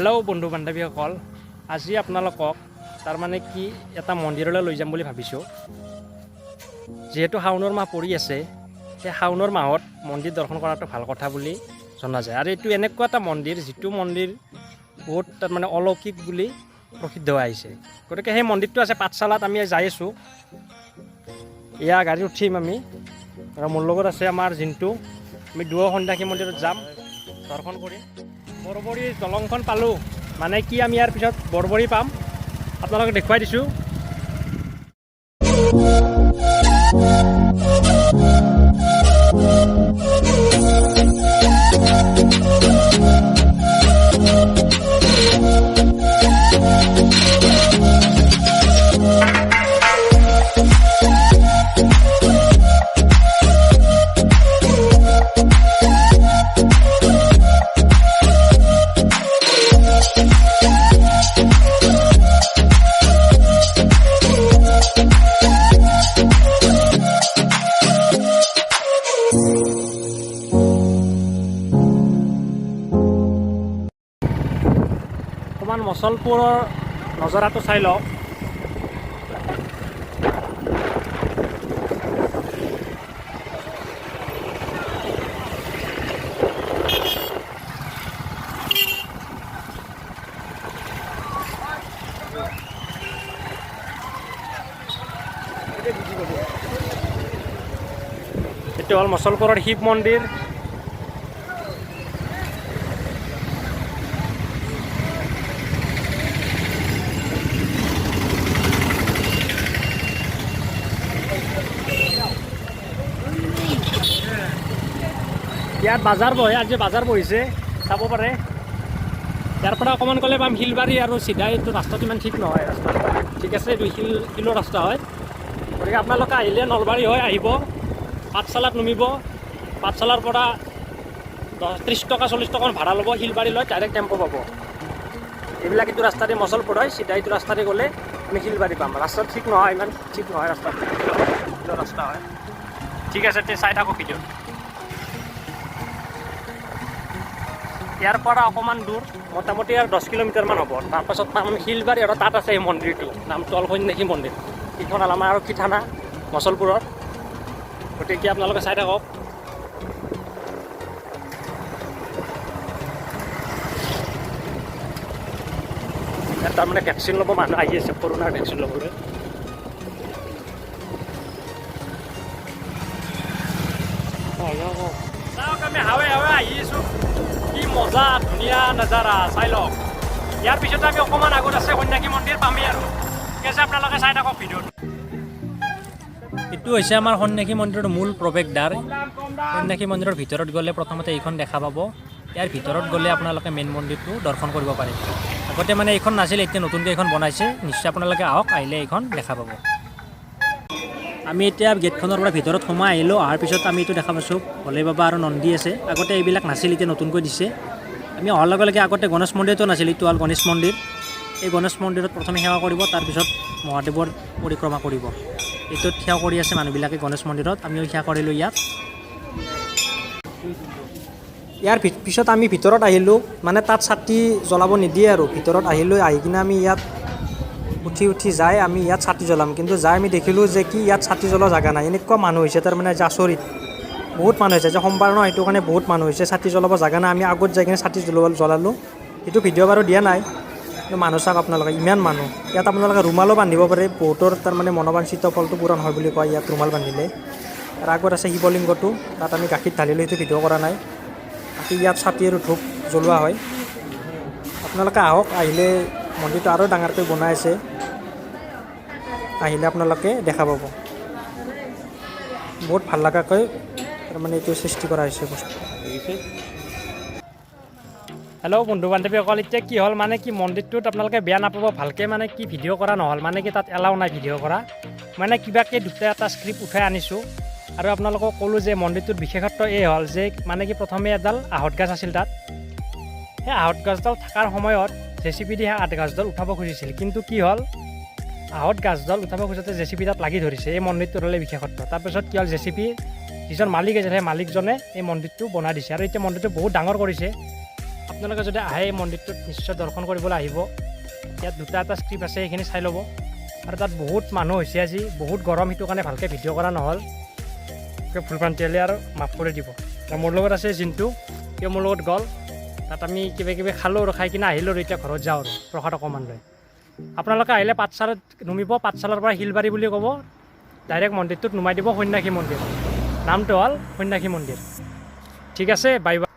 Hello' বন্ধু বান্ধৱীসকল, আজি আপোনালোকক তাৰমানে কি এটা মন্দিৰলৈ লৈ যাম বুলি ভাবিছোঁ। যিহেতু শাওণৰ মাহ পৰি আছে, সেই শাওণৰ মাহত মন্দিৰ দৰ্শন কৰাটো ভাল কথা বুলি জনা যায়। আৰু এইটো এনেকুৱা এটা মন্দিৰ, যিটো মন্দিৰ বহুত তাৰমানে অলৌকিক বুলি প্ৰসিদ্ধ হৈ আহিছে। গতিকে সেই মন্দিৰটো আছে পাঠশালাত। আমি যাই আছোঁ, এয়া গাড়ীত উঠিম আমি আৰু মোৰ লগত আছে আমাৰ জিন্তু। আমি দুয়ো সন্যাসী মন্দিৰত যাম, দৰ্শন কৰিম। বৰবৰী দলংখন পালোঁ, মানে কি আমি ইয়াৰ পিছত বৰবৰী পাম, আপোনালোকক দেখুৱাই দিছোঁ। অকণমান মুছলপুৰৰ নজৰাটো চাই লওক। এইটো হ'ল মুছলপুৰৰ শিৱ মন্দিৰ। ইয়াত বাজাৰ বহে, আজি বাজাৰ বহিছে, চাব পাৰে। ইয়াৰ পৰা অকণমান গ'লে পাম শিলবাৰী আৰু চিধাই। এইটো ৰাস্তাটো ইমান ঠিক নহয়, ৰাস্তাটো ঠিক আছে, এইটো শিলৰ ৰাস্তা হয়। গতিকে আপোনালোকে আহিলে নলবাৰী হৈ আহিব, পাঠশালাত নামিব। পাঠশালাৰ পৰা 10, 30 টকা, 40 টকা ভাড়া ল'ব, শিলবাৰীলৈ ডাইৰেক্ট টেম্প' পাব। এইবিলাক এইটো ৰাস্তাতে মুছলপুৰ হয়, চিধা এইটো ৰাস্তাতে গ'লে আমি শিলবাৰী পাম। ৰাস্তাটো ঠিক নহয়, ইমান ঠিক নহয় ৰাস্তাটো, শিলৰ ৰাস্তা হয়। ঠিক আছে, তে চাই থাকক ভিডিঅ'। ইয়াৰ পৰা অকণমান দূৰ, মোটামুটি আৰু 10 কিলোমিটাৰমান হ'ব। তাৰপাছত পাম আমি শিলবাৰী আৰু তাত আছে এই মন্দিৰটো, নামটো হ'ল সন্যাসী মন্দিৰ। এইখন হ'ল আমাৰ আৰক্ষী থানা মুছলপুৰৰ। গতিকে আপোনালোকে চাই থাকক। ইয়াত তাৰমানে ভেকচিন ল'ব মানুহ আহি আছে, কৰোণাৰ ভেকচিন ল'বলৈ। চাওক, আমি হাৱে হাৱে আহি আছোঁ। কি মজা, ধুনীয়া নজাৰা, চাই লওক। ইয়াৰ পিছতে আমি অকণমান আগত আছে সন্যাসী মন্দিৰ পামেই আৰু। ঠিক আছে, আপোনালোকে চাই থাকক ভিডিঅ'টো। এইটো হৈছে আমাৰ সন্যাসী মন্দিৰৰ মূল প্ৰৱেশদ্বাৰ। সন্যাসী মন্দিৰৰ ভিতৰত গ'লে প্ৰথমতে এইখন দেখা পাব। ইয়াৰ ভিতৰত গ'লে আপোনালোকে মেইন মন্দিৰটো দৰ্শন কৰিব পাৰিব। আগতে মানে এইখন নাছিল, এতিয়া নতুনকৈ এইখন বনাইছে। নিশ্চয় আপোনালোকে আহক, আহিলে এইখন দেখা পাব। আমি এতিয়া গেটখনৰ পৰা ভিতৰত সোমাই আহিলোঁ। অহাৰ পিছত আমি এইটো দেখা পাইছোঁ, ভোলে বাবা আৰু নন্দী আছে। আগতে এইবিলাক নাছিল, এতিয়া নতুনকৈ দিছে। আমি অহাৰ লগে লগে আগতে গণেশ মন্দিৰটো নাছিল, এইটো হ'ল গণেশ মন্দিৰ। এই গণেশ মন্দিৰত প্ৰথমে সেৱা কৰিব, তাৰপিছত মহাদেৱৰ পৰিক্ৰমা কৰিব। এইটোত সেৱা কৰি আছে মানুহবিলাকে গণেশ মন্দিৰত, আমিও সেৱা কৰিলোঁ ইয়াত। ইয়াৰ পিছত আমি ভিতৰত আহিলোঁ, মানে তাত চাকি জ্বলাব নিদিয়ে আৰু ভিতৰত আহিলোঁ। আহি কিনে আমি ইয়াত উঠি উঠি যাই আমি ইয়াত চাকি জ্বলাম, কিন্তু যাই আমি দেখিলোঁ যে কি ইয়াত চাকি জ্বলোৱা জেগা নাই। এনেকুৱা মানুহ হৈছে তাৰমানে যে আচৰিত, বহুত মানুহ হৈছে। যে সোমবাৰ ন, সেইটো কাৰণে বহুত মানুহ হৈছে, চাকি জ্বলাব জেগা নাই। আমি আগত যাই কিনে চাকি জ্বলালোঁ। সেইটো ভিডিঅ' বাৰু দিয়া নাই, কিন্তু মানুহ চাওক আপোনালোকে, ইমান মানুহ। ইয়াত আপোনালোকে ৰুমালো বান্ধিব পাৰে, বহুতৰ তাৰমানে মনোবাঞ্ছিত ফলটো পূৰণ হয় বুলি কয় ইয়াত ৰুমাল বান্ধিলে। তাৰ আগত আছে শিৱলিংগটো, তাত আমি গাখীৰ ঢালিলোঁ, সেইটো ভিডিঅ' কৰা নাই। বাকী ইয়াত চাকি আৰু ধূপ জ্বলোৱা হয়। আপোনালোকে আহক, আহিলে মন্দিৰটো আৰু ডাঙৰকৈ বনাই আছে, আহিলে আপোনালোকে দেখা পাব। বহুত ভাল লগাকৈ তাৰমানে এইটো সৃষ্টি কৰা হৈছে বস্তু। হেল্ল' বন্ধু বান্ধৱীসকল, এতিয়া কি হ'ল, মানে কি মন্দিৰটোত আপোনালোকে বেয়া নাপাব, ভালকৈ মানে কি ভিডিঅ' কৰা নহ'ল, মানে কি তাত এলাও নাই ভিডিঅ' কৰা। মানে কিবাকৈ দুটা এটা স্ক্ৰিপ্ট উঠাই আনিছোঁ আৰু আপোনালোকক ক'লোঁ যে মন্দিৰটোৰ বিশেষত্ব এই হ'ল যে মানে কি প্ৰথমে এডাল আহঁত গাছ আছিল তাত। সেই আহঁত গাছডাল থকাৰ সময়ত জেচিপি দি সেই আহঁত গাছডাল উঠাব খুজিছিল, কিন্তু কি হ'ল, আহঁত গাছডাল উঠাব খোজোঁতে জেচিপি তাত লাগি ধৰিছে। এই মন্দিৰটোৰ হ'লে বিশেষত্ব। তাৰপিছত কি হ'ল, জেচিপি যিজন মালিক আছিল, সেই মালিকজনে এই মন্দিৰটো বনাই দিছে আৰু এতিয়া মন্দিৰটো বহুত ডাঙৰ কৰিছে। আপোনালোকে যদি আহে এই মন্দিৰটোত নিশ্চয় দৰ্শন কৰিবলৈ আহিব। ইয়াত দুটা এটা স্ক্ৰিপ্ট আছে, সেইখিনি চাই ল'ব। আৰু তাত বহুত মানুহ হৈছে আজি, বহুত গৰম, সেইটো কাৰণে ভালকৈ ভিডিঅ' কৰা নহ'ল। ভুল ভ্ৰান্তি হ'লে আৰু মাফ কৰি দিব। আৰু মোৰ লগত আছে জিন্তু, তেওঁ মোৰ লগত গ'ল। তাত আমি কিবা কিবি খালোঁ আৰু খাই কিনে আহিলোঁ আৰু এতিয়া ঘৰত যাওঁ আৰু প্ৰসাদ অকণমান লৈ। আপোনালোকে আহিলে পাঠশালাত নুমিব। পাঠশালাৰ পৰা শিলবাৰী বুলি ক'ব, ডাইৰেক্ট মন্দিৰটোত নুমাই দিব। সন্যাসী মন্দিৰ, নামটো হ'ল সন্যাসী মন্দিৰ। ঠিক আছে, বাই বাই।